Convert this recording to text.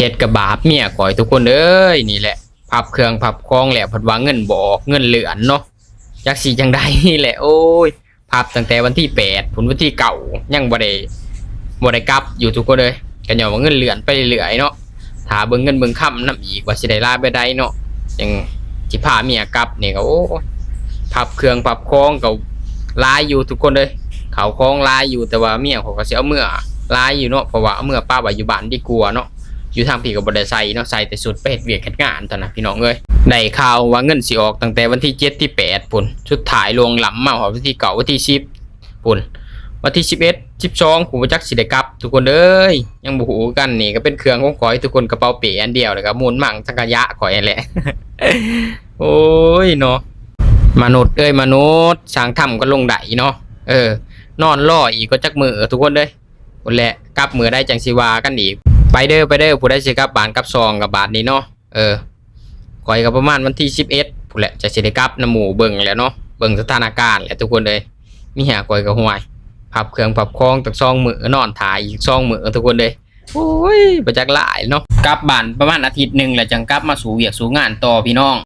ເຮັດກະບາບເມຍຂ້ອຍທຸກຄົນເອີຍ. ນີ້ແຫຼະ ພັບເຄື່ອງພັບຂອງແລ້ວ ພັດວ່າເງິນບໍ່ອອກ ເງິນເລື່ອນເນາະ ຈັກຊິຈັ່ງໃດນີ້ແຫຼະ. ໂອ້ຍ ພັບຕັ້ງແຕ່ວັນທີແປດພຸ້ນ ວັນທີເກົ້າຍັງບໍ່ໄດ້ ບໍ່ໄດ້ກັບຢູ່ທຸກຄົນເອີຍ. ກະຍ້ອນວ່າເງິນເລື່ອນໄປເລື້ອຍໆເນາະ ຖ້າເບິ່ງເງິນເບິ່ງຄຳນຳອີກ ວ່າຊິໄດ້ຫຼາຍປານໃດເນາະ ຈັ່ງຊິພາເມຍກັບນີ້ກະ ໂອ້ຍ ພັບເຄື່ອງພັບຂອງກະຫຼາຍຢູ່ທຸກຄົນເອີຍ. ເຂົ້າຂອງຫຼາຍຢູ່ ແຕ່ວ່າເມຍຂ້ອຍກະຊິເອົາເມືອຫຼາຍຢູ່ເນາະ ເພາະວ່າເອົາເມືອປະໄວ້ຢູ່ບ້ານດີກວ່າເນາະ. ຢູ່ທາງພີ້ກະບໍ່ໄດ້ໃສ່ເນາະ ໃສ່ແຕ່ຊຸດໄປເຮັດວຽກເຮັດງານເທົ່ານັ້ນພີ່ນ້ອງເອີຍ. ໄດ້ຂ່າວວ່າເງິນຊິອອກຕັ້ງແຕ່ວັນທີເຈັດທີແປດພຸ້ນ ສຸດທ້າຍລ່ວງລ້ຳມາຮອດວັນທີເກົ້າວັນທີສິບພຸ້ນ ວັນທີສິບເອັດສິບສອງ ຜູ້ບໍ່ຈັກຊິໄດ້ກັບທຸກຄົນເອີຍ. ຍັງບໍ່ຮູ້ຄືກັນ ນີ້ກະເປັນເຄື່ອງຂອງຂ້ອຍທຸກຄົນ ກະເປົາເປ້ອັນດຽວ ແລ້ວກະມູນມັງສັງຂະຢະຂ້ອຍຫັ້ນແຫຼະ. ໂອ້ຍເນາະ ມະນຸດເອີຍມະນຸດ ສ້າງທຳກະລົງໄດ້ເນາະ. ເອີ ນອນລໍອີກກະຈັກມື້ທຸກຄົນເອີຍ. ພຸ້ນແຫຼະ ກັບມື້ໃດຈັ່ງຊິວ່າກັນອີກ. ໄປເດີ ໄປເດີ ຜູ້ໃດຊິກັບບ້ານກັບຊ່ອງກະບາດນີ້ເນາະ. ເອີ ຂ້ອຍກະປະມານວັນທີສິບເອັດພຸ້ນແຫຼະ ຈັ່ງຊິໄດ້ກັບນຳໝູ່ເບິ່ງແຫຼະເນາະ ເບິ່ງສະຖານະການແຫຼະທຸກຄົນເອີຍ. ເມຍຂ້ອຍກະ ຫ້ວຍ ພັບເຄື່ອງພັບຂອງຕັ້ງສອງມື້ ນອນຖ້າອີກສອງມື້ທຸກຄົນເອີຍ. ໂອ້ຍ ບໍ່ຈັກຫຼາຍເນາະ ກັບບ້ານປະມານອາທິດໜຶ່ງແລ້ວ ຈັ່ງກັບມາສູ້ວຽກສູ້ງານຕໍ່ພີ່ນ້ອງ.